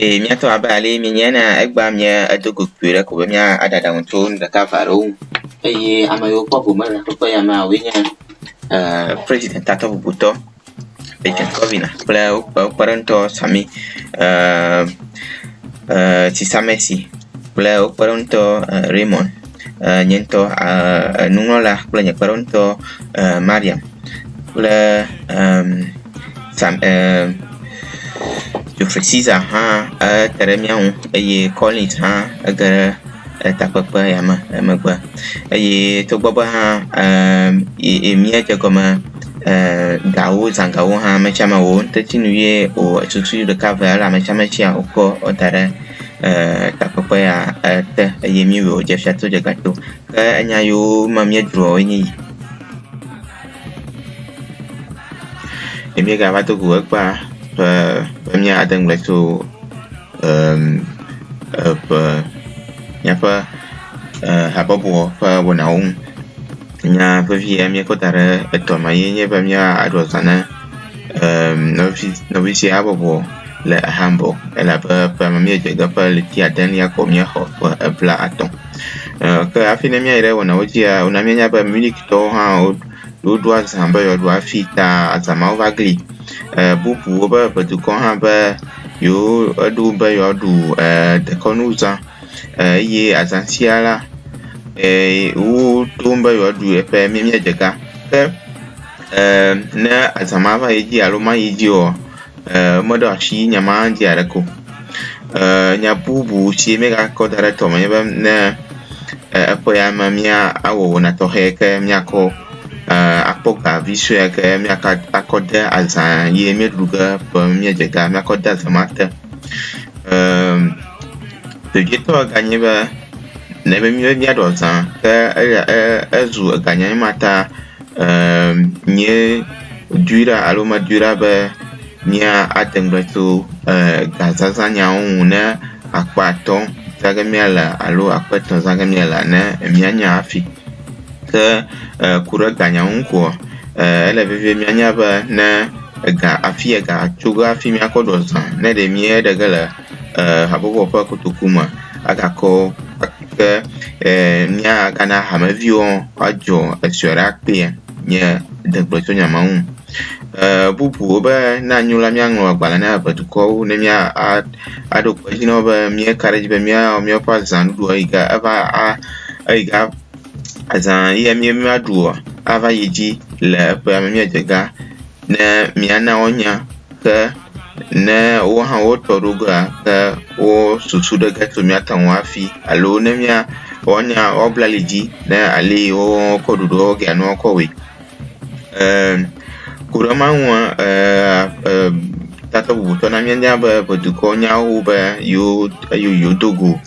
Eye míatɔ abe ale yi mienyae enea, egbea mía edo go kpuie ɖe ko be mía aɖe aɖaŋu tso nu ɖeka eve aɖewo ŋu eye ame yiwo kpɔ gome le kpekpe ya mea woe nye president tatɔ bubutɔ Agent Governor kple wo kpeɖeŋutɔ Sami Tsisamesi kple wo kpeɖeŋutɔ Raymond, nye ŋutɔ nuŋlɔla kple nye kpeɖeŋutɔ Mariam kple Sam Geoffrey Caesar hã ete ɖe mía ŋu eye Collins hã ege ɖe etakpekpe ya me emegbe eye togbɔ be hã míedze egɔme gawo zã gawo hã ame sia ame wò ŋutetsinu ye wò susu ɖeka eve le ame sia ame sia wokɔ da ɖe takpekpe ya te eye míewɔe wòdze fia to dze gato. Ke enya yiwo me míedzroa woe nye yi. Ne míegava do go egbea ƒe be míade ŋugble tso eƒe míaƒe habɔbɔ ƒe wɔnawo ŋu. Nya vevi ya míekɔ da ɖe etɔ me ye nye be míaɖu azã na nɔvi nɔvi sia habɔbɔ le Hamburg elabe ƒe me míedze ge ƒe ɣleti adelia ko míexɔ ƒe bla atɔ̃. Ke hafi ne míayi ɖe wɔnawo dzia, wona míanya be Munichtɔwo hã woɖo azã be yewoaɖu hafi ta azã ma wova gli. Bubuwo be ʋedukɔ hã be yewo eɖo be yewoaɖu dekɔnu zã eye azã sia la woɖo be yewoaɖu eƒe míadze ga. Ke ne azã ma va yi dzi alo mayi dzi oa, womeɖo asi nya ma dzi haɖeke o. Nya bubu si míegakɔ da ɖe tɔme nye be ne eƒe ya me míawɔ wɔna tɔxɛ ke míakɔ akpɔ ga vi sue ke míakɔ akɔ de azã ye míeɖu ge ƒe míedze ga míakɔ de azã ma te. Vevietɔ ganye be ne be míaɖu azã ke ezu eganya ma ta míedoe ɖa alo medoe ɖa be míade ŋugble tso gazazã nyawo ŋu ne akpe atɔ̃ zã ge míale alo akpe etɔ̃ zã ge míale ne míanya hafi. Ke ku ɖe ganyawo ŋu koa, ele vevie míanya be ne ega hafi ega tso ge hafi míakɔ ɖu azã ne ɖe míeɖe ge le habɔbɔ ƒe kotoku me agakɔ ke míagana hameviwo woadzɔ esue ɖe akpee nye de ŋugble tso nya ma ŋu. Bubuwo be ne anyo la míaŋlɔ agbalẽ na eʋedukɔwo ne mía aɖo kpe edzi na wo be míeka ɖe edzi be mía míaƒe azãɖuɖua yi ke eva eyi ke azã ye míaɖua ava yi dzi le eƒea me míadze ga ne míana woanya ke ne wo hã wotɔ ɖo gea ke wo susu ɖe ge tso mía tɔ ŋu hafi alo ne mía woanya woabla ali dzi ne ali wokɔ ɖoɖoa ge ne woakɔ wɔe. Ku ɖe ma ŋua tatɔ bubutɔ na míanya be ʋedukɔ nyawo be yewo eye yewodo go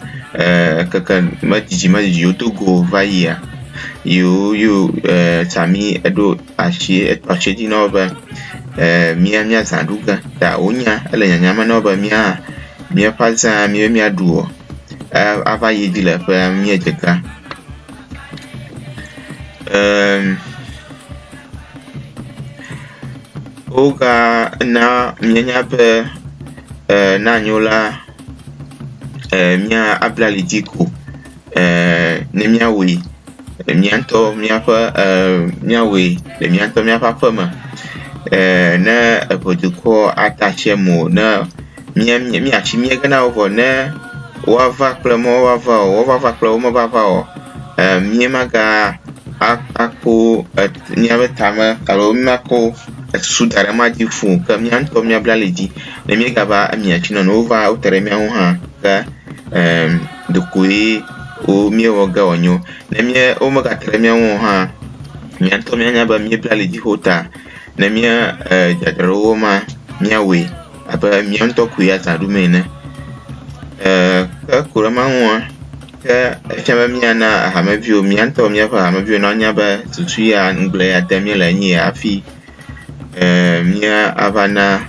keke medzidzi medzidzi yewodo go va yia yewo yewo Sami eɖo asi etɔ asi edzi na wo be mía míazã ɖu ge ta wonya ele nyanya me na wo be mía míaƒe azã míbe míaɖu ava yi dzi le ƒea míedze ga. Wogana míenya be ne anyo la míabla ali dzi ko ne míawɔe mía ŋutɔ míaƒe míawɔe le mía ŋutɔ míaƒe aƒeme ne eʋedukɔ ate asi eme o ne mía míatsi mía ge na wo vɔ ne woava kple mɔ woava o wova kple wo meva va o míemaga akpɔ míaƒe tame alo mímakɔ susu da ɖe ema dzi fũu o ke mía ŋutɔ míabla ali dzi ne míegava emia dzi nɔ ne wova wote ɖe mía ŋu hã ke ɖekoe wo míewɔ ge wòanyo. Ne mía womegate ɖe mía ŋu o hã mía ŋutɔ míanya be míebla ali dzi xoxo ta ne mía dzadzraɖo wɔma míawɔe abe mía ŋutɔ koe azã ɖum ene. Ke ku ɖe ema ŋua ke efia be míana hameviwo mía ŋutɔ míaƒe hameviwo nanya be susu ya ŋugble ya dem míele enye ya hafi míava na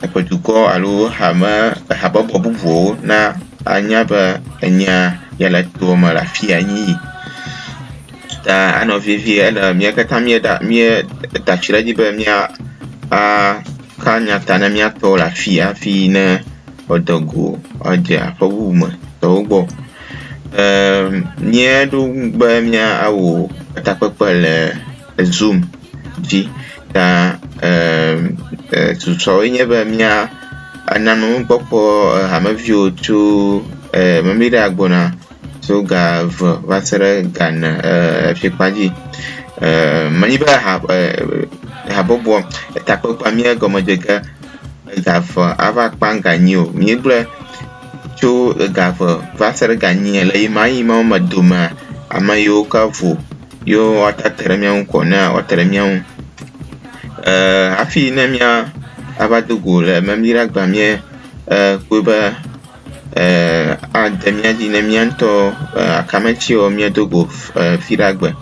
eƒe dukɔ alo hame habɔbɔ bubuwo na anya be enya ya le toa me le afi ya nyi yi. Ta anɔ vevie ele mía katã míeɖa míeda asi ɖe edzi be mía a. Míaka nya ta na mía tɔwo le afii hafi ne woado go woadze aƒe bubu me tɔwo gbɔ. Míeɖo be míawɔ takpekpe le zoom dzi ta susɔewoe nye be mía ana nukpɔkpɔ hameviwo tso memleɖa gbɔna tso ga eve va se ɖe ga ene fiẽkpa dzi. Menye be ha habɔbɔ takpekpea mía gɔme dze ge ga eve ava kpa ga enyi o. Míegblɔe tso ga eve va se ɖe ga enyi le ɣemaɣi ma me domea, ame yiwo ke vo ye woate ɖe mía ŋu ko ne woate ɖe mía ŋu. Hafi ne mía ava do go le memleɖagba mía kpɔe be ade mía dzi ne mía ŋutɔ akametsiwo míedo go fiɖagbe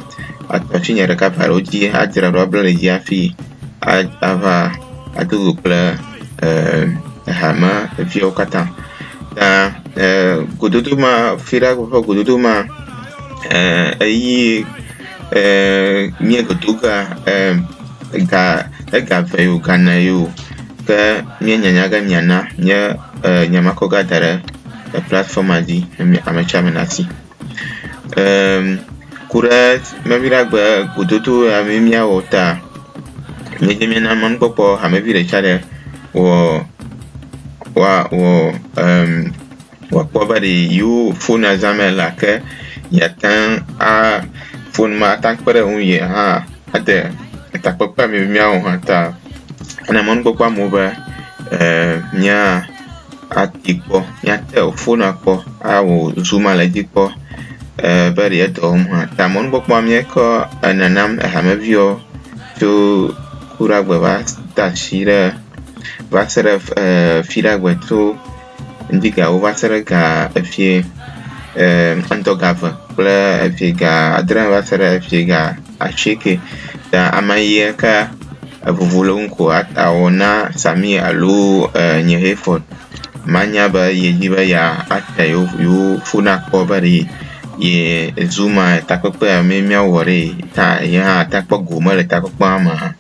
atɔ tsi nye ɖeka ƒe alo dzi adzra ɖo able ɖe dzi hafi ava ado go kple hameviwo katã. Ta gododo ma fiɖagbe ƒe gododo ma eyi mía dodo gea ga ega eve yi o ga ene yi o ke míenya nya ge miana nye nya ma kɔ ga da ɖe platfɔma dzi ame sia ame nasi. Ku ɖe memleɖagbe gododo ya mi míawɔ ta míedze míana mɔnukpɔkpɔ hamevi ɖe sia ɖe wɔ woawɔ wòakpɔ be ɖe yewo fon zãm ele ke yeate ŋu a fon ma ate ŋu akpe ɖe ŋu ye hã ade takpekpea me míawɔ hã ta ena mɔnukpɔkpɔ amewo be mía ati kpɔ míate fona kpɔ awɔ zuma le edzi kpɔ be ɖe edɔ wɔm hã. Ta mɔnukpɔkpɔa míekɔ enanam hameviwo tso kuɖagbe va de asi ɖe va se ɖe fiɖagbe tso ŋdi gawo va se ɖe ga efie ŋdɔ ga eve kple efie ga adre va se ɖe efie ga asieke. Ta ame yi ke evovo le ŋu ko awɔ na Sami alo nye Hayford manya be yedi be yeate yewo fon akpɔ be ɖe ye Zuma takpekpe ya míawɔ ɖe ta ye hã ate akpɔ gome le takpekpea me hã.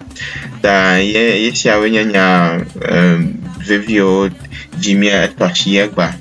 Ta ye esiawoe nye nya veviwo dzi míatɔ asi egbea.